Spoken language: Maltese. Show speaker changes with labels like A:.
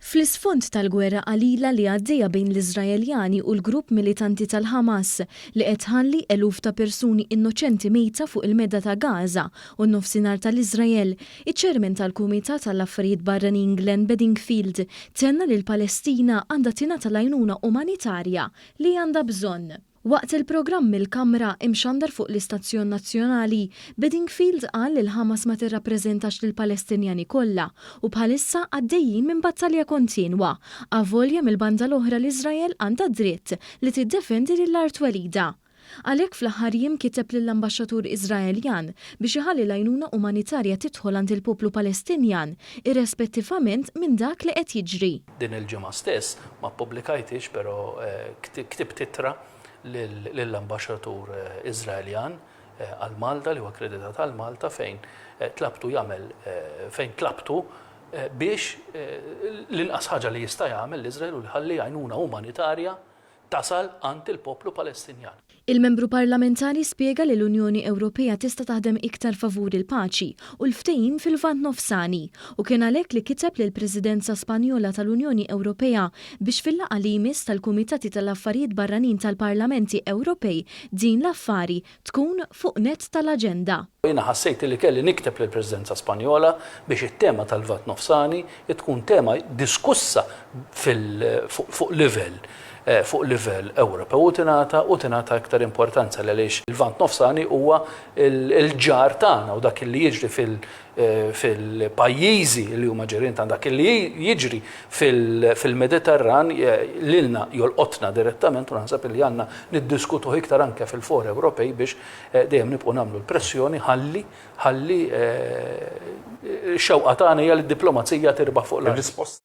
A: Fl-isfond tal-gwerra qalila li għaddejja bejn l-Iżraeljani u l-grupp militanti tal-Ħamas li qed tħalli eluf ta' persuni innoċenti mejta fuq il-Medda ta' Gaza u n-Nofsinhar tal-Iżrael, iċ-Chairman tal-Kumitat għall-Affarijiet Barranin Glenn Bedingfield tenna li l-Palestina għandha tingħata l-għajnuna umanitarja li għandha bżonn. Waqt il-programm Mill-Kamra, imxandar fuq l-istazzjon nazzjonali, Bedingfield qal li l-Ħamas ma tirrappreżentax lill-Palestinjani kollha u bħalissa għaddejjin minn battalja kontinwa, avolja mill-banda l-oħra l-Iżrael għandha d-dritt li tiddefendi lil art twelidha. Għalhekk fl-aħħar jiem kiteb lill-ambaxxatur Iżraeljan biex iħalli l-għajnuna umanitarja tidħol għand il-poplu Palestinjan irrespettivament minn dak li qed jiġri.
B: Din il-ġimgħa stess, ma ppubblikajthiex però ktibt ittra lill-ambaxxatur Iżraeljan għal Malta li huwa akkreditat għal Malta fejn tlabtu jagħmel fejn tlabtu biex l-inqas ħaġa li jista' jagħmel l-Iżrael hu li jħalli għajnuna umanitarja tasal għand il-poplu Palestinjan.
A: Il-Membru Parlamentari spjega li l-Unjoni Ewropea tista' taħdem iktar favur il-paċi u l-ftehim fil-Lvant Nofsani u kien għalhekk li kiteb lill-Presidenza Spanjola tal-Unjoni Ewropea biex fil-laqgħa li jmiss tal-Kumitati tal-Affarijiet Barranin tal-Parlamenti Ewropej din l-affari tkun fuq nett tal-aġenda.
B: Jiena ħassejt li kelli nikteb lill-Presidenza Spanjola biex it-tema tal-Lvant Nofsani tkun tema diskussa fuq livell fuq livell Ewropew u tingħata u tingħata iktar importanza għaliex il-Lvant Nofsani huwa l-ġar tagħna u dak li jiġri fil-pajjiżi li huma ġirien tagħna, dak li jiġri fil-Mediterran lilna jolqotna direttament u naħseb li għandna niddiskutuh iktar anke fil-fora Ewropej biex dejjem nibqgħu nagħmlu l-pressjoni ħalli ħalli x-xewqa tagħna hija li d-diplomazija tirbaħ fuq l-armi.